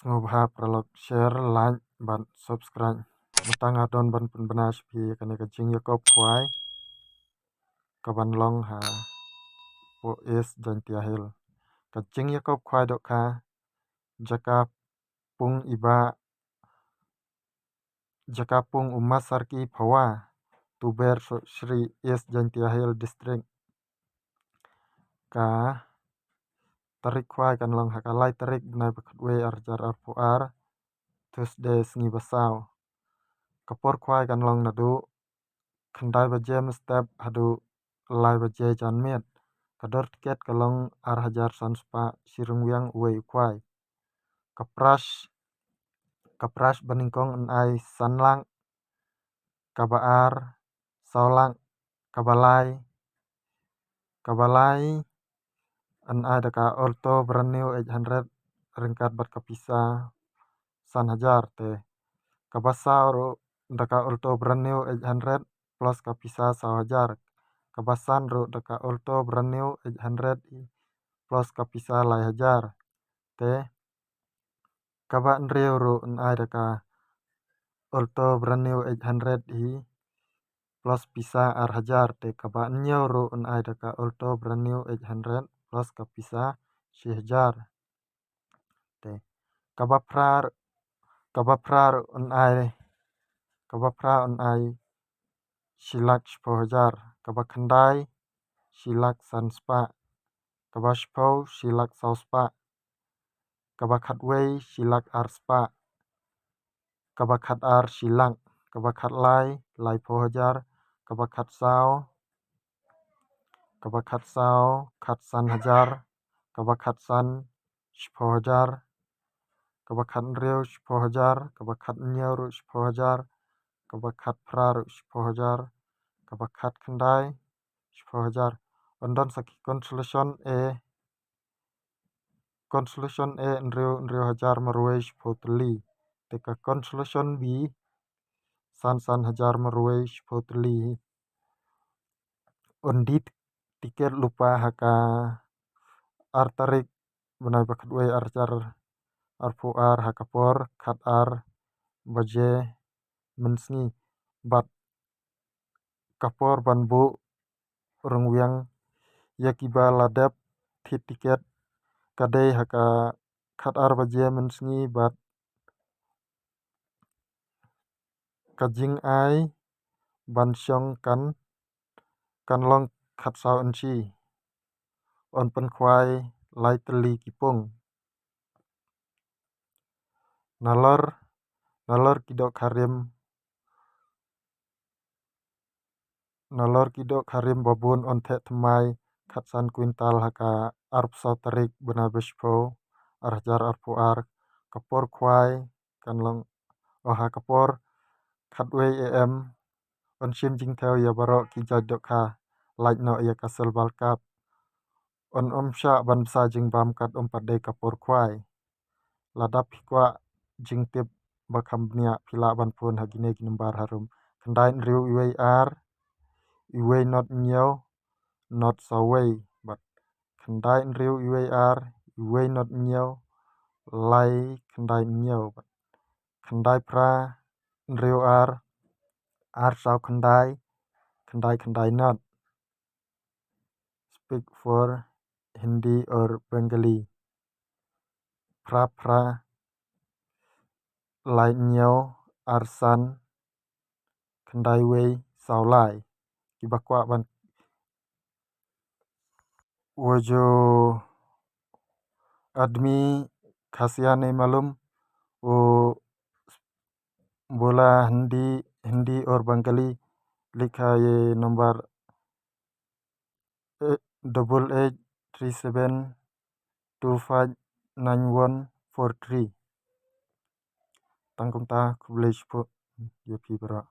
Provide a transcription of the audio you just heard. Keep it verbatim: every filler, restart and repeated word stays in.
Sngewbha paralok share, like bad subscribe. Mynta nga don ban pynbna sha phi kane ka jingïakop khwai kaban long ha po East Jaintia Hills. Ka jingïakop khwai dohkha jaka pung iba, jaka pung u Masarki Phawa, Tuber Sohsri, East Jaintia Hills District. Ka tarik khwai kan long ha ka lai tarik bnai ba khatwei arhajar arphew ar, Tuesday, sngi ba saw. Ka por khwai kan long naduh khyndai baje mynstep haduh lai baje janmiet. Ka dor tiket ka long arhajar san spah shi ryngwiang uwei u khwai. Ka prize, ka prize banyngkong yn ai san lak, kaba ar saw lak, kaba lai, kaba lai yn ai da ka Alto brand new eight hundred ryngkat bad ka pisa san hajar te. Kaba saw ruh da ka Alto brand new eight hundred plus ka pisa saw hajar. Kaba san ruh da ka Alto brand new eight hundred plus ka pisa lai hajar te. Kaba hynriew ruh yn ai da ka Alto brand new eight hundred hi plus pisa ar hajar te. Kaba hynñiew ruh yn ai da ka Alto brand new eight hundred plus ka pisa shi hajar te. Kaba phra, kaba phra ruh yn ai, kaba phra yn ai shi lak shiphew hajar. Kaba khyndai shi lak san spah. Kaba shiphew shi lak saw spah. Kaba khatwei shi lak ar spah. Kaba khatar shi lak. Kaba khatlai laiphew hajar. Kaba khatsaw, kaba khatsaw khatsan hajar. Kaba khatsan shiphew hajar. Kaba khathynriew shiphew hajar. Kaba khathynñiew ruh shiphew hajar. Kaba khatphra ruh shiphew hajar. Kaba khatkhyndai shiphew hajar. Yn don sa ki consolation A, consolation A hynriew, hynriew hajar marwei shiphew tylli. Te ka consolation B san, san hajar marwei shiphew tylli. Yn die tiket lypa ha ka ar tarik bnai ba khatwei arhajar arphew ar ha ka por khatar baje mynsngi. Bad ka por ban buh ryngwiang ïa kiba la dep thied tiket ka dei ha ka khatar baje mynsngi bad ka jingai ban shong kan, kan long khatsaw inshi. Yn pynkhwai lai tylli ki pung. Nalor, nalor ki dohkha rim, nalor ki dohkha rim babun yn theh thymmai khatsan kwintal ha ka arphew saw tarik bnai ba shiphew arhajar arphew ar. Ka por khwai kan long, oh, ha ka por khatwei A M. Yn shim jingthew ïa baroh ki jait dohkha, lait noh ïa ka Silver Cup. Yn ym shah ban bsa jingbam kat ym pat dei ka por khwai. Lada phi kwah jingtip ba kham bniah phi lah ban phone ha kine ki nombar harum: khyndai hynriew uwei ar uwei not hynñiew not saw wei bad khyndai hynriew uwei ar uwei not hynñiew lai khyndai hynñiew bad khyndai phra hynriew ar ar saw khyndai khyndai khyndai not. Speak for Hindi or Bengali. Phra phra lai hynñiew ar san khyndai wei saw lai. Kiba kwah ban, वो जो आदमी खासिया नहीं मालूम, वो बोला हिंदी, हिंदी और बंगाली लिखा ये नंबर, double eight three seven two five nine one four three. Tang kumta, khublei shibun ïa phi baroh.